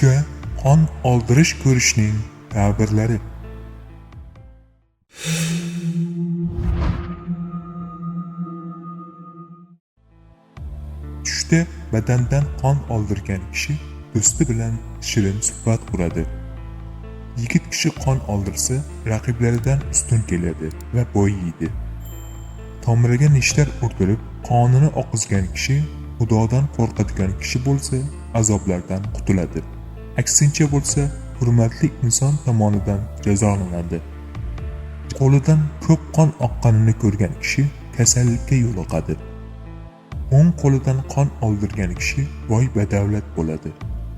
Tushda qon oldirish ko'rishning ta'birlari. Tushda badandan qon oldirgan kishi do'sti bilan shirin suhbat quradi. Yigit kishi qon oldirsa, raqiblaridan ustun keladi va boyiydi. Tomiriga nishtar urdirib, qonini oqizgan kishi Xudodan qo'rqadigan kishi bo'lsa, azoblardan qutuladi. Aksincha bo'lsa, hurmatli inson tomonidan jazolanadi. Qo'lidan ko'p qon oqqanini ko'rgan kishi kasallikka yo'liqadi. O'ng qo'lidan qon oldirgan kishi boy badavlat bo'ladi.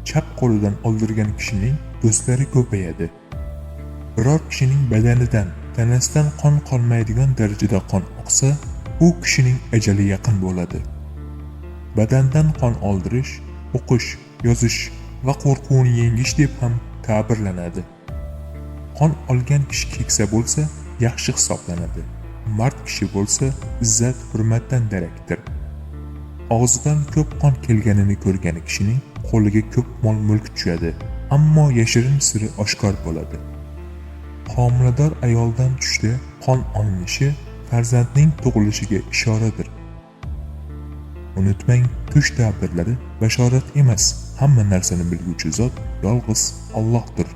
Chap qo'lidan oldirgan kishining do'stlari ko'payadi. Biror kishining badanidan, tanasidan qon qolmaydigan darajada qon oqsa, u kishining ajali yaqin bo'ladi. Badandan qon oldirish, o'qish, yozish va qo'rquvni yengish deb ham ta'birlanadi. Qon olgan kishi keksa bo'lsa, yaxshi hisoblanadi. Mard kishi bo'lsa, izzat hurmatdan darakdir. Og'zidan ko'p qon kelganini ko'rgan kishining qo'liga ko'p mol-mulk tushadi, ammo yashirin siri oshkor bo'ladi. Homilador ayoldan tushda qon olinishi farzandning tug'ilishiga ishoradir. Unutmang, tush ta'birlari bashorat emas, hamma narsani bilguvchi zot yolg'iz Allohdir.